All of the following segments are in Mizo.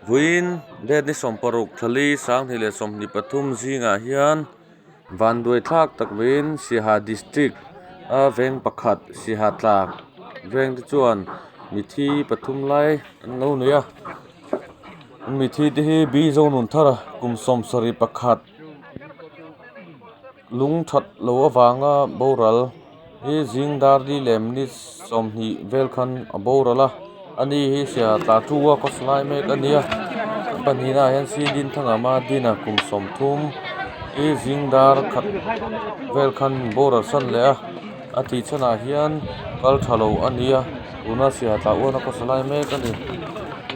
Vawiin date ni sawmparuk thali sanghnih leh 23 zingah hian vanduai thlak tak maiin Siaha district a veng pakhat Siaha tlak veng te chuan mithi pathum lai an lo nei a mithi te hi B Zonunthara kum 71. Lung that lo avanga boral hi zing dar li leh minute 20 vel khan a boral a ani hi sia tla tu a kawt lai mek a nia a pahnihna ah hian si din thanga ma din a kum 30 hi zing dar khat vel khan boral san leh a a tih chhanah hian kal tha lo a ni a tuna sia tla uan a kawt lai mek a ni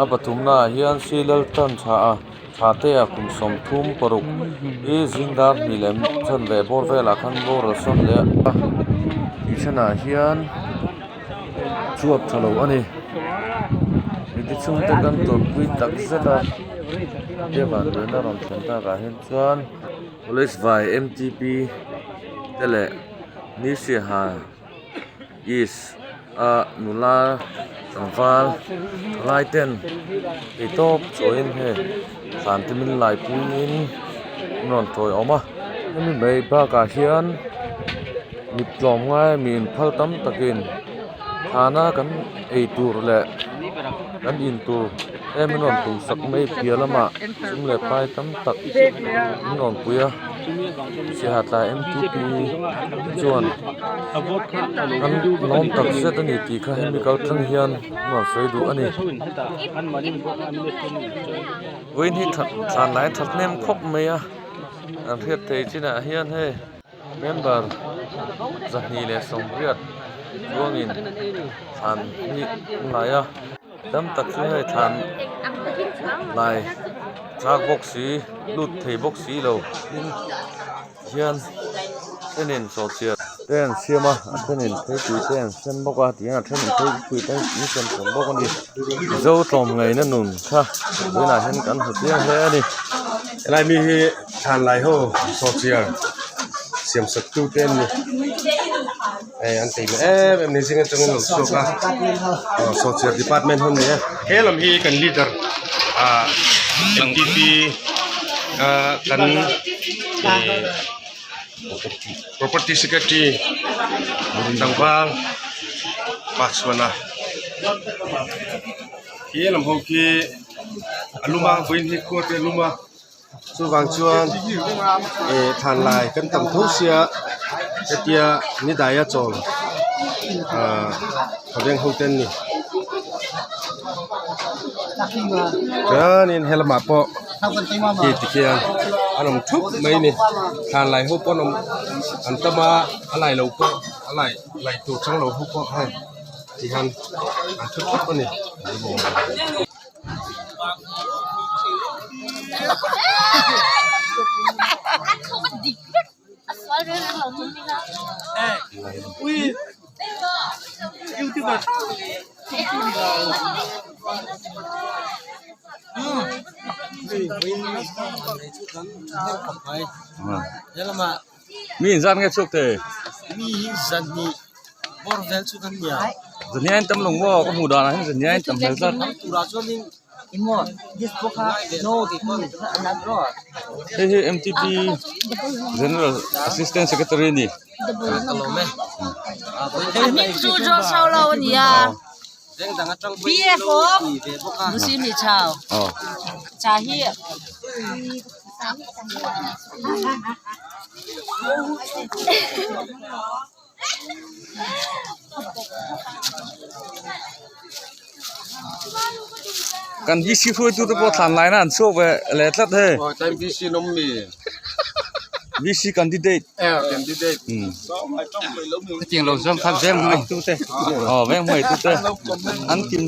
a pathumna ah hian si lal tan tha a. Thate-a kum 36 hi zing dar hnih leh chanve bawr velah khan boral sawn leh a tih chhanah hian chuap tha lo a ni mite chhungte kan tawrhpui tak zet a hetia vanduaina rawn thlen takah hian chuan college vai M T P te leh ni siaha east a nula tlangval thalai ten theihtawp chawiin hei thlan te min lai puiin an rawn tawiawm a hemi mai bakah hian mi tlawmngai mi inphal tam takin thlana kan ei tur leh kan in tur te min rawn tumsak mai piah lamah sum leh pai tam tak min rawn pui a. Siaha tlai M T P chuan an lawm tak zet a ni tih kha hemi kal thleng hian an rawn sawi duh a ni. Vawiin hi that thlan lai that hnem khawp mai a an hriat theih chinah hian hei member 280 chuangin thlan hi an lai a. Tam tak chu hei thlan lai chak bawk si lut thei bawk si lo tin hian thenin sawhchiar te an siam a a thenin theitui te an sem bawk a tihian a thenin theipui te an sem thawm bawk a ni mizo tlawmngaihna nun kha tunah hian kan hmu chiang hle a ni. Helai mi hi thlan lai ho sawhchiar siam sak tu te an ni. Hei an tei leh em em ni zing atangin lo chhuak a aw sawhchiar department ho ni e he lam hi kan leader ah M T P ah kan ih property secretary tlangval pa chhuana khi lam ho khi a lum a vawiin hi khua te a lum a. Chuvang chuan eh thlan lai kan tam tho sia hetia ni daia chawl ah thawveng ho te an ni chuanin helamah pawh khi tikhian an awm thup mai a ni thlan lai ho pawh an awm an tam a a lai lo pawh a lai lai tur chang lo ho pawh hei tihian an thu thup a ni. Mi inzat nge chhuak thei? Mi hi zahnih bawr vel chu kan nia. Zahnih ain tam lo maw ka hmuh danah hian zahnih ain tam hmel tlat. Hei hi M T P General Assistant Secretary a ni. Kan V C hruaitu te pawh thlan laina an chhuak ve leh tlat hei. V C candidate. Hetiang lo zawng kha veng hmai tu te. Aw veng hmai tu te an kim.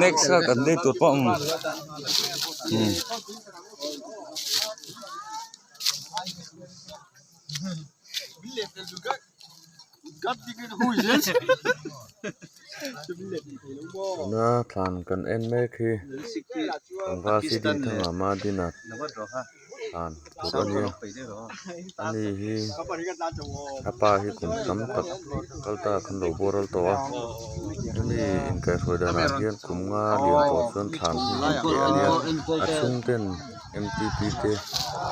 Next a kan lei tur pawh umm. Tuna thlan kan en mek hi tlangval si ding thanga madina. thlan tur a nia ani hi a pa hi kum tam tak kal ta khan lo boral tawh a hemi inkaihhruai danah hian kum nga lian tawh chuan thlan hi an teh a nia a chhung ten M T P te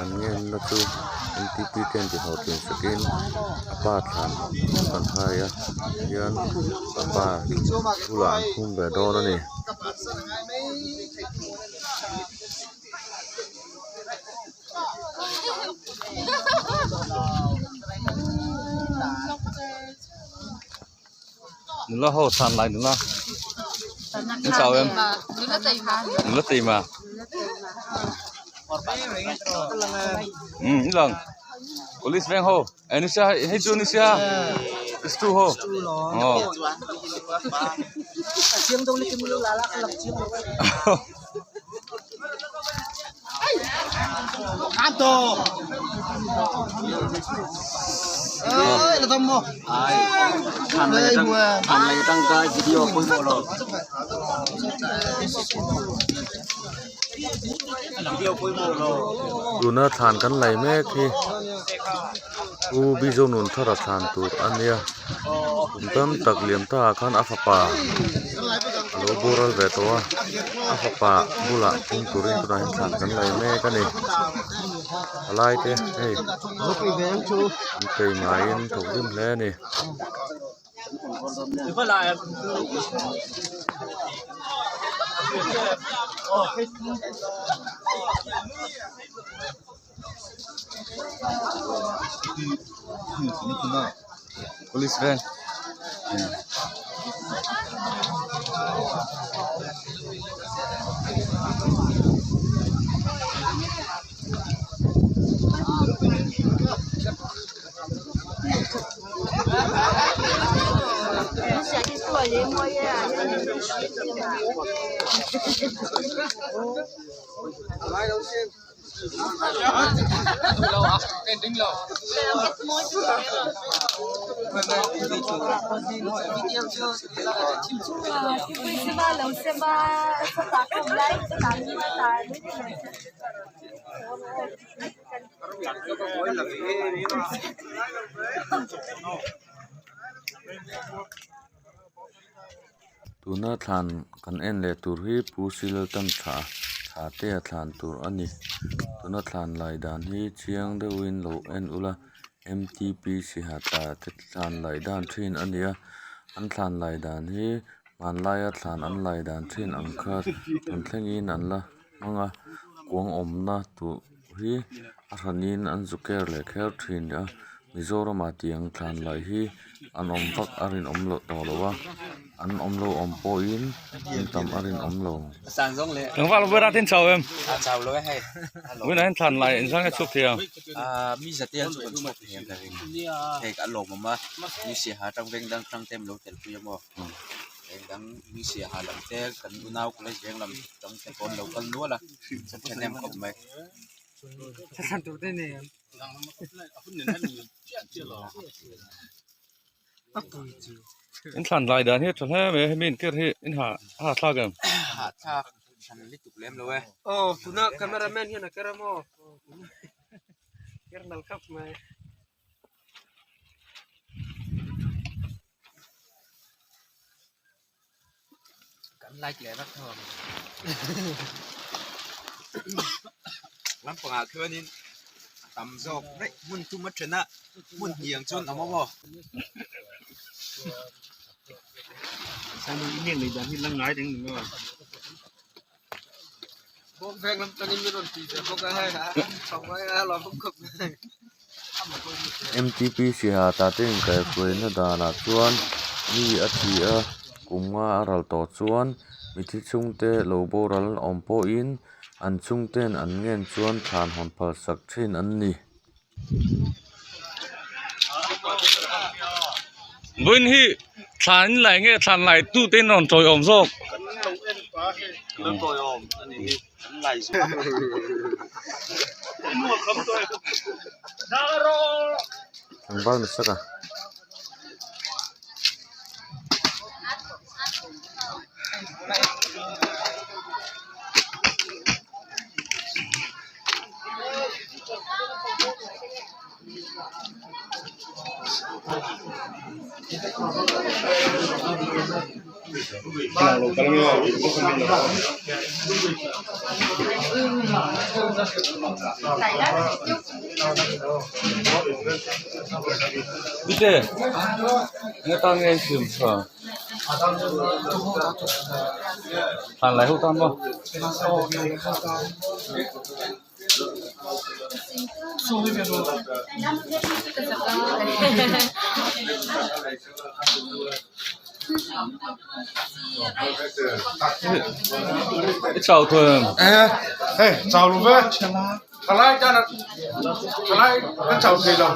an ngenna chu M T P ten ti hlawhtlin sakin a pa thlan an hai a hian a pa bulah an phum ve dawn a ni. Nula ho thlan lai nula an chau em nula teima um i lang police veng ho eh ni sia hei chu ni sia stu ho aw Tuna thlan kan lei mek hi u Bizonun thar a thlan tur a nia kum tam tak liam ta ah khan a fapa a lo boral ve tawh a a fapa bulah phum turin tunah hian thlan kan lei mek a ni palai te hei an chei ngaiin thawk rim hle a ni. Police veng Tuna thlan kan en leh tur hi Pu Silaltan tha tha te a thlan tur a ni tuna thlan lai dan hi chiang deuhin lo en ula M T P sihata te thlan laih dan thin a ni a an thlan laih dan hi hmanlaia thlan an laih dan thin ang kha tun thlengin an la hmang a kuang awmna tur hi a hranin an zu ker leh kher thin a Mizoramah tiang thlan laih hi an awm vak a rinawm loh tawh lo a an awm lo awm pawhin an tam a rinawm lo. Tlangval vawiin a chau em? Vawiin ah hian thlan laih engzah nge chhuak thei ang? Mi zate an chu kan chhuak thei ang ka ring hei a lawmawm a mi siaha tang veng dang tang te an lo tel pui a maw veng dang mi siaha lam te kan unau college veng lam tang te pawh an lo kal nual a thahnem khawp mai. In thlan lai dan hi a tha hle mai a hemi inker hi in ha ha thlak em? Ha thlak hran lutuk lem lo e. Aw tuna cameraman hian a ker a maw ker nal khawp mai. Kan like leh vek tho ang lampangah khianin a tam zawk daih hmun thum a then a hmun hnih ang chuan a awm a maw. M T P Siaha te inkaihhruaina danah chuan mi a thi a kum nga a ral tawh chuan mithi chhungte lo boral awm pawhin an chhungten an ngen chuan thlan hawn phal sak thin an ni. Vawiin hi thlan in lai nge thlan lai tu te in rawn tawiawm zawk. Tlangval misak a. Bite enga tan nge siam tha thlan lai ho tan maw. I chau thawm. Hei chau lo ve thalai tan thalai kan chau thei lo.